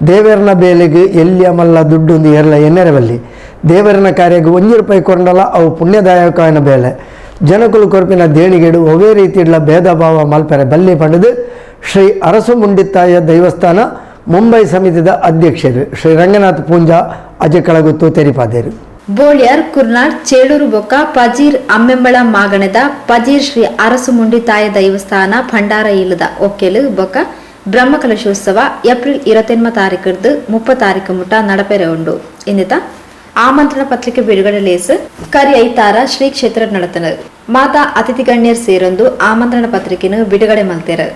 ದೇವರನ ಬೇಲೆಗ್ ಎಲ್ಯ ಮಲ್ಲ ದುಡ್ಡು ಏರ್ಲ ಎನ್ನೆರೆ ಬಲ್ಲಿ. ದೇವರನ ಕಾರ್ಯಗ್ ಒಂಜಿ ರೂಪಾಯಿ ಕೊರಂಡಲ ಅವು ಪುಣ್ಯದಾಯಕವಾಯಿನ ಬೇಲೆ. ಜನಕುಲು ಕೊರ್ಪಿನ ದೇಣಿಗೆಡು ಒವ್ವೇ ರೀತಿಡ್ಲ ಭೇದ ಭಾವ ಮಲ್ಪೆರೆ ಬಲ್ಲಿ ಪಂಡುದು ಶ್ರೀ ಅರಸು ಮುಂಡಿತ್ತಾಯ ದೈವಸ್ಥಾನ ಮುಂಬೈ ಸಮಿತಿದ ಅಧ್ಯಕ್ಷರು ಶ್ರೀ ರಂಗನಾಥ್ ಪೂಂಜಾ ಅಜೆಕಳಗುತ್ತು ತೆರಿಪಾದೇರು. ಬೋಳ್ಯಾರ್, ಕುರ್ನಾಡ್, ಚೇಳೂರು ಬೊಕ್ಕ ಪಜೀರ್ ಅಮ್ಮೆಂಬಳ ಮಾಗಣೆದ ಪಜೀರ್ ಶ್ರೀ ಅರಸುಮುಂಡಿತಾಯ ದೈವಸ್ಥಾನ ಭಂಡಾರ ಇಲ್ಲದ ಒಕ್ಕೆಲು ಬೊಕ್ಕ ಬ್ರಹ್ಮಕಲಶೋತ್ಸವ ಏಪ್ರಿಲ್ 29 ತಾರೀಕುರ್ದು 30 ತಾರೀಕು ಮುಟ್ಟ ನಡಪೆರೆ ಉಂಡು. ಇಂದಿತ ಆಮಂತ್ರಣ ಪತ್ರಿಕೆ ಬಿಡುಗಡೆ ಲೇಸ್ ಕರಿ ಐತಾರ ಶ್ರೀ ಕ್ಷೇತ್ರ ನಡತನ. ಮಾತಾ ಅತಿಥಿ ಗಣ್ಯರ್ ಸೇರೊಂದು ಆಮಂತ್ರಣ ಪತ್ರಿಕೆನು ಬಿಡುಗಡೆ ಮಲ್ತೆರು.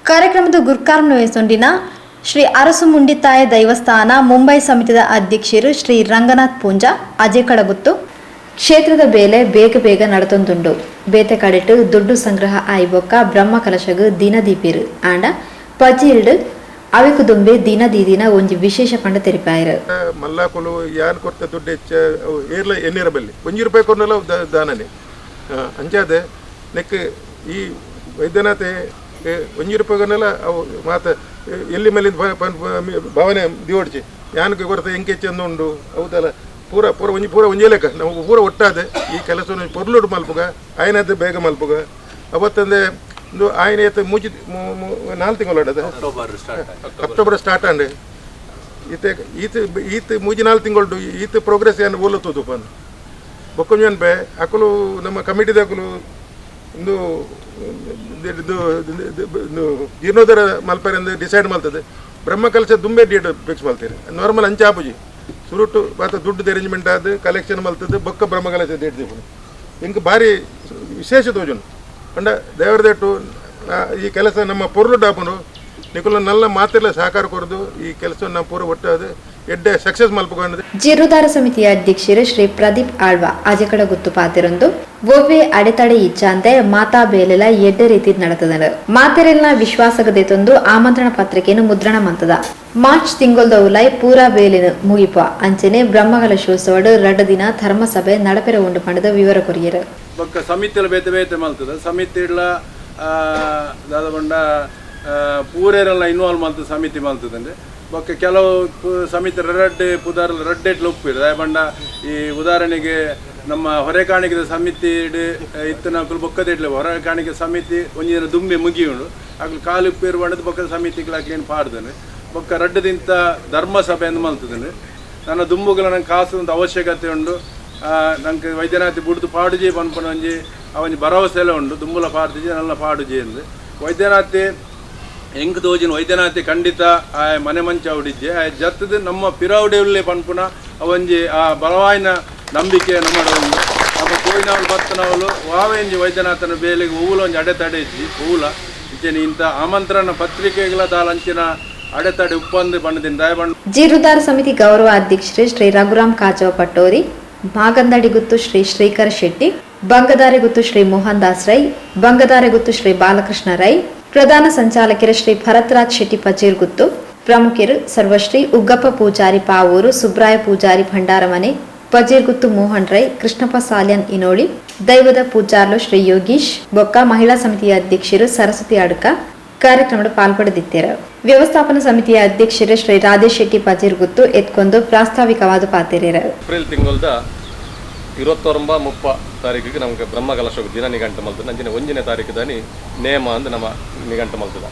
ಕಾರ್ಯಕ್ರಮದ ಗುರ್ಕಾರ್ಮೆ ವಹಿಸೊಂಡಿನ ಶ್ರೀ ಅರಸುಮುಂಡಿತಾಯ ದೈವಸ್ಥಾನ ಮುಂಬೈ ಸಮಿತಿದ ಅಧ್ಯಕ್ಷರು ಶ್ರೀ ರಂಗನಾಥ್ ಪೂಂಜಾ ಅಜೆಕಡಗುತ್ತು ಕ್ಷೇತ್ರದ ಬೇಲೆ ಬೇಗ ಬೇಗ ನಡತೊಂದುಂಡು. ಬೇತೆ ಕಡೆಟು ದುಡ್ಡು ಸಂಗ್ರಹ ಆಯ್ಬೊಕ್ಕ ಬ್ರಹ್ಮ ಕಲಶಗ್ ದಿನ ದೀಪಿರು ಆಂಡ ಪಜೀಲ್ಡ್ ಅವೆಕು ದುಂಬೆ ದಿನ ದೀದಿನ ಒಂಜಿ ವಿಶೇಷ ಪಂಡ ತೆರಿಪಾಯರು. ಮಲ್ಲಾಕುಲು ಯಾನ್ ಕೊರ್ತ ದುಡ್ಡು ಹೆಚ್ಚ ಏರ್ಲ ಎನ್ನಿರ ಬಲ್ಲಿ, ಒಂಜಿ ರೂಪಾಯಿ ಕೊರ್ನಲ ದಾನನೆ ಅಂಚಾದೆ ನೆಕ್ ಈ ವೈದ್ಯನಾಥೆ ಒಂಜಿ ರೂಪಾಯಿಗನ್ನೆಲ್ಲ ಅವು ಮಾತ ಎಲ್ಲಿ ಮೇಲೆ ಭಾವನೆ ದಿವಡ್ಚಿ ಯಾನಕ್ಕೆ ಕೊರತೆ ಎಂಕೆ ಚೆಂದ ಉಂಡು ಹೌದಲ್ಲ. ಪೂರ ಪೂರ ಒಂಜಿ ಪೂರ ಒಂಜೇ ಲೆಕ್ಕ ನಮಗೆ ಪೂರ ಒಟ್ಟಾದೆ ಈ ಕೆಲಸ ಪೊರ್ಲುಡು ಮಲ್ಪುಗ ಆಯನದ್ದು ಬೇಗ ಮಲ್ಪುಗ. ಅವತ್ತಂದೆ ಒಂದು ಆಯನ ಏತ ಮೂಜಿ 4 ತಿಂಗಳು ಅಕ್ಟೋಬರ್ ಸ್ಟಾರ್ಟ್ ಆಂಡೆ ಈತೆ ಈತ ಈತ ಮೂಜಿ 4 ತಿಂಗಳು ಈತ ಪ್ರೋಗ್ರೆಸ್ ಏನು ಓಲುತ್ತದು ಪಂದು ಬೊಕ್ಕೊಂಜಿ ಅನ್ಪೆ ಅಕುಲು ನಮ್ಮ ಕಮಿಟಿದಕುಲು ಒಂದು ಜೀರ್ಣೋದ್ಧಾರ ಮಲ್ಪೆರೆಂದು ಡಿಸೈಡ್ ಮಾಡ್ತದೆ. ಬ್ರಹ್ಮಕಲಶ ದುಂಬೆ ಡೇಟ್ ಫಿಕ್ಸ್ ಮಾಡ್ತೀರಿ ನಾರ್ಮಲ್ ಅಂಚೆ ಆಪುಜಿ ಸುರುಟು ಮಾತ ದುಡ್ಡು ಅರೇಂಜ್ಮೆಂಟ್ ಆದ ಕಲೆಕ್ಷನ್ ಮಲ್ತದೆ ಬೊಕ್ಕ ಬ್ರಹ್ಮಕಲಶ ಡೇಟ್ ದೀಪುನು ಇಂಕ್ ಭಾರಿ ವಿಶೇಷ ತೋಜುನು ಪಂಡ ದೇವರ ದೇಟು ಈ ಕೆಲಸ ನಮ್ಮ ಪೊರ್ಲು ಡಾಪುನು ನಿಕುಲು ನಲ್ಲ ಮಾತೆಲ್ಲ ಸಹಕಾರ ಕೊರದು ಈ ಕೆಲಸ ನಮ್ಮ ಪೂರ ಒಟ್ಟಾದ ಎಡ್ಡೆ ಸಕ್ಸಸ್ ಮಲ್ಪುಗೊಂಡು. ಜೀರ್ಣೋದ್ಧಾರ ಸಮಿತಿಯ ಅಧ್ಯಕ್ಷರು ಶ್ರೀ ಪ್ರದೀಪ್ ಆಳ್ವ ಅಜಕಡ ಗುತ್ತು ಪಾತಿರೊಂದು ಒವ್ವೆ ಅಡೆತಡೆ ಇಚ್ಚಾಂತೆ ಮಾತಾ ಬೇಲೆಲ ಎಡ್ಡೆ ರೀತಿ ನಡತದನು. ಮಾತೆರೆಲ್ನ ವಿಶ್ವಾಸಗದೆ ತಂದು ಆಮಂತ್ರಣ ಪತ್ರಿಕೆಯನ್ನು ಮುದ್ರಣ ಮಂತದ. ಮಾರ್ಚ್ ತಿಂಗೊಲ್ದ ಉಲೈ ಪೂರಾ ಬೇಲಿನ ಮುಗಿಪ ಅಂಚನೆ ಬ್ರಹ್ಮಕಲಶೋತ್ಸವಡು 2 ದಿನ ಧರ್ಮಸಭೆ ನಡಪೆರೆ ಉಂಡು ಪಂಡದ ವಿವರ ಕೊರಿಯರು. ಬೊಕ್ಕ ಸಮಿತಿಲ ಬೇತೆ ಬೇತೆ ಮಲ್ತದ ಸಮಿತಿ ಇಡ್ಲ ದಾದ ಪಂಡ ಪೂರೆರೆಲ್ಲ ಇನ್ವಾಲ್ವ್ ಮಲ್ತದ ಸಮಿತಿ ಮಲ್ತದಂದ್ರೆ ಬೊಕ್ಕ ಕೆಲವು ಸಮಿತಿ ರಡ್ಡೆ ಪುದಾರ್ ರಡ್ಡೆಟ್ಲ ಉಪ್ಪಿರು ದಾಯ ಪಂಡ ಈ ಉದಾಹರಣೆಗೆ ನಮ್ಮ ಹೊರೆಕಾಣಿಕೆದ ಸಮಿತಿ ಇತ್ತು ಬೊಕ್ಕದ ಇಡ್ಲೆ ಹೊರೆಕಾಣಿಕೆ ಸಮಿತಿ ಒಂಜಿ ದಿನ ದುಂಬೆ ಮುಗಿಯುಂಡು ಅಕ್ಲು ಕಾಲು ಉಪ್ಪಿರು ಪಂಡದ ಬೊಕ್ಕದ ಸಮಿತಿಗಳು ಪಾಡ್ದನೆ ಬೊಕ್ಕ ರಡ್ಡದಿಂತ ಧರ್ಮಸಭೆ ಅಂದ್ ಮಲ್ತದನೆ. ನನ್ನ ದುಂಬುಗಳ ನಂಗೆ ಕಾಸು ಅಂತ ಅವಶ್ಯಕತೆ ಉಂಡು, ನಂಗೆ ವೈದ್ಯನಾಥಿ ಬುಡ್ದು ಪಾಡುಜಿ ಪನ್ಪನ ಒಂಜಿ ಆ ಒಂಜಿ ಭರವಸೆ ಎಲ್ಲ ಉಂಡು ದುಂಬುಲ ಪಾಡ್ದಿಜಿ ನನ್ನ ಪಾಡುಜಿ ಎಂದು ವೈದ್ಯನಾಥಿ ಎಂಕ್ ತೋಜಿನ ವೈದ್ಯನಾಥಿ ಖಂಡಿತ ಆ ಮನೆ ಮಂಚ ಉಡಿಜ್ಜೆ ಆ ಜತ್ತದ ನಮ್ಮ ಪಿರೌಡೆ ಪನ್ಪುನ ಒಂಜಿ ಆ ಬಲವಾಯಿನ ನಂಬಿಕೆ ನಮ್ಮ ಉಂಡು. ನಮ್ಮ ಕೋಯಿನವಳು ಬತ್ತನವಳು ವಾವೆಂಜಿ ವೈದ್ಯನಾಥನ ಬೇಲೆಗೆ ಹೂವುಲ ಒಂಜಿ ಅಡೆತಡೆ ಇಜ್ಜಿ ಹೂವುಲ ಇಂಚೆನೆ ಇಂಥ ಆಮಂತ್ರಣ ಪತ್ರಿಕೆಗಳ ದಾಲಂಚಿನ ಅಡೆತಡೆ ಉಪ್ಪಂದು ಬಣ್ಣದಿನ ದಯಬಣ್ಣ. ಜೀರ್ಣೋದ್ಧಾರ ಸಮಿತಿ ಗೌರವ ಅಧ್ಯಕ್ಷರು ಶ್ರೀ ರಘುರಾಮ್ ಕಾಜವ ಪಟ್ಟೋರಿ, ಮಾಗಂದಡಿ ಗುತ್ತು ಶ್ರೀ ಶ್ರೀಕರ ಶೆಟ್ಟಿ, ಬಂಗದಾರೆ ಗುತ್ತು ಶ್ರೀ ಮೋಹನ್ ದಾಸ್ ರೈ, ಬಂಗದಾರೆ ಗುತ್ತು ಶ್ರೀ ಬಾಲಕೃಷ್ಣ ರೈ, ಪ್ರಧಾನ ಸಂಚಾಲಕರು ಶ್ರೀ ಭರತ್ರಾಜ್ ಶೆಟ್ಟಿ ಪಚೀರ್ ಗುತ್ತು, ಪ್ರಮುಖರು ಸರ್ವಶ್ರೀ ಉಗ್ಗಪ್ಪ ಪೂಜಾರಿ ಪಾವೂರು, ಸುಬ್ರಾಯ ಪೂಜಾರಿ ಭಂಡಾರಮನೆ, ಪಜೀರ್ಗುತ್ತು ಮೋಹನ್ ರೈ, ಕೃಷ್ಣಪ್ಪ ಸಾಲ್ಯನ್ ಇನೋಳಿ, ದೈವದ ಪೂಜಾರ್ಲು ಶ್ರೀ ಯೋಗೀಶ್ ಬೊಕ್ಕ ಮಹಿಳಾ ಸಮಿತಿಯ ಅಧ್ಯಕ್ಷರು ಸರಸ್ವತಿ ಅಡ್ಕ ಕಾರ್ಯಕ್ರಮದ ಪಾಲ್ಪಡೆದಿದ್ದಾರೆ. ವ್ಯವಸ್ಥಾಪನಾ ಸಮಿತಿಯ ಅಧ್ಯಕ್ಷರು ಶ್ರೀ ರಾಧೇಶ್ ಶೆಟ್ಟಿ ಪಜೀರ್ಗುತ್ತು ಎತ್ಕೊಂಡು ಪ್ರಾಸ್ತಾವಿಕವಾದ ಪಾತಿರೇರು. ಏಪ್ರಿಲ್ ತಿಂಗಳದ 29 30 ತಾರೀಕಿಗೆ ನಮಗೆ ಬ್ರಹ್ಮಕಲಶ ದಿನ ನಿಘಂಟು ಮಲ್ತದ. ಅಂಚಿನ 1ನೇ ತಾರೀಕು ದಾನಿ ನೇಮ ಅಂದ್ ನಮ್ಮ ನಿಘಂಟು ಮಲ್ತದ.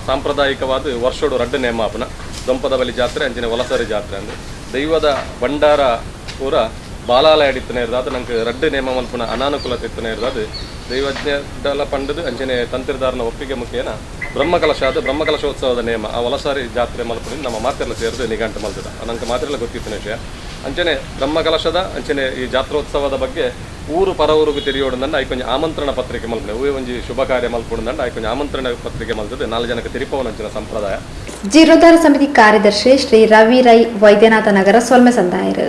ಸಾಂಪ್ರದಾಯಿಕವಾದ ವರ್ಷೋಡು ರಡ್ಡು ನೇಮ ಆಪುನ ದೊಂಪದ ಬಲಿ ಜಾತ್ರೆ ಅಂಚಿನ ವಲಸರಿ ಜಾತ್ರೆ ಅಂದ್ ದೈವದ ಭಂಡಾರ ಪೂರ ಬಾಲಾಲಯ ಅಡಿತ್ತನೇ ಇರ್ದಾದ ನಂಗೆ ರಡ್ಡು ನೇಮ ಮಲ್ಪುನ ಅನಾನುಕೂಲತೆ ಇತ್ತನೇ ಇರ್ದಾದ ದೈವಜ್ಞ ಪಂಡದು ಅಂಚನೆ ತಂತ್ರಿದಾರನ ಒಪ್ಪಿಗೆ ಮುಖೇನ ಬ್ರಹ್ಮಕಲಶ ಅದು ಬ್ರಹ್ಮಕಲಶೋತ್ಸವದ ನೇಮ ಆ ವಲಸಾರಿ ಜಾತ್ರೆ ಮಲ್ಪುನ ನಮ್ಮ ಮಾತೆಲ್ಲ ಸೇರಿದು ನಿಘಂಟು ಮಲ್ತದ. ನಂಗೆ ಮಾತ್ರೆಲ್ಲ ಗೊತ್ತಿತ್ತಿನ ವಿಷಯ. ಅಂಚನೆ ಬ್ರಹ್ಮಕಲಶದ ಅಂಚನೆ ಈ ಜಾತ್ರೋತ್ಸವದ ಬಗ್ಗೆ ಊರು ಪರ ಊರುಗು ತೆರಿಯೋಡು ಐಕೊಂಜಿ ಆಮಂತ್ರಣ ಪತ್ರಿಕೆ ಮಲ್ಪುನೆ ಹೂವೆ ಒಂಜಿ ಶುಭ ಕಾರ್ಯ ಮಲ್ಪುಂಡು ಐಕೊಂಜಿ ಆಮಂತ್ರಣ ಪತ್ರಿಕೆ ಮಲ್ತದೆ 4 ಜನಕ್ಕೆ ತಿರಿಪವನ ಅಂಚಿನ ಸಂಪ್ರದಾಯ. ಜೀರ್ಣೋದ್ಧಾರ ಸಮಿತಿ ಕಾರ್ಯದರ್ಶಿ ಶ್ರೀ ರವಿ ರೈ ವೈದ್ಯನಾಥ ನಗರ ಸೊಲ್ಮೆ ಸಂದಾಯರು.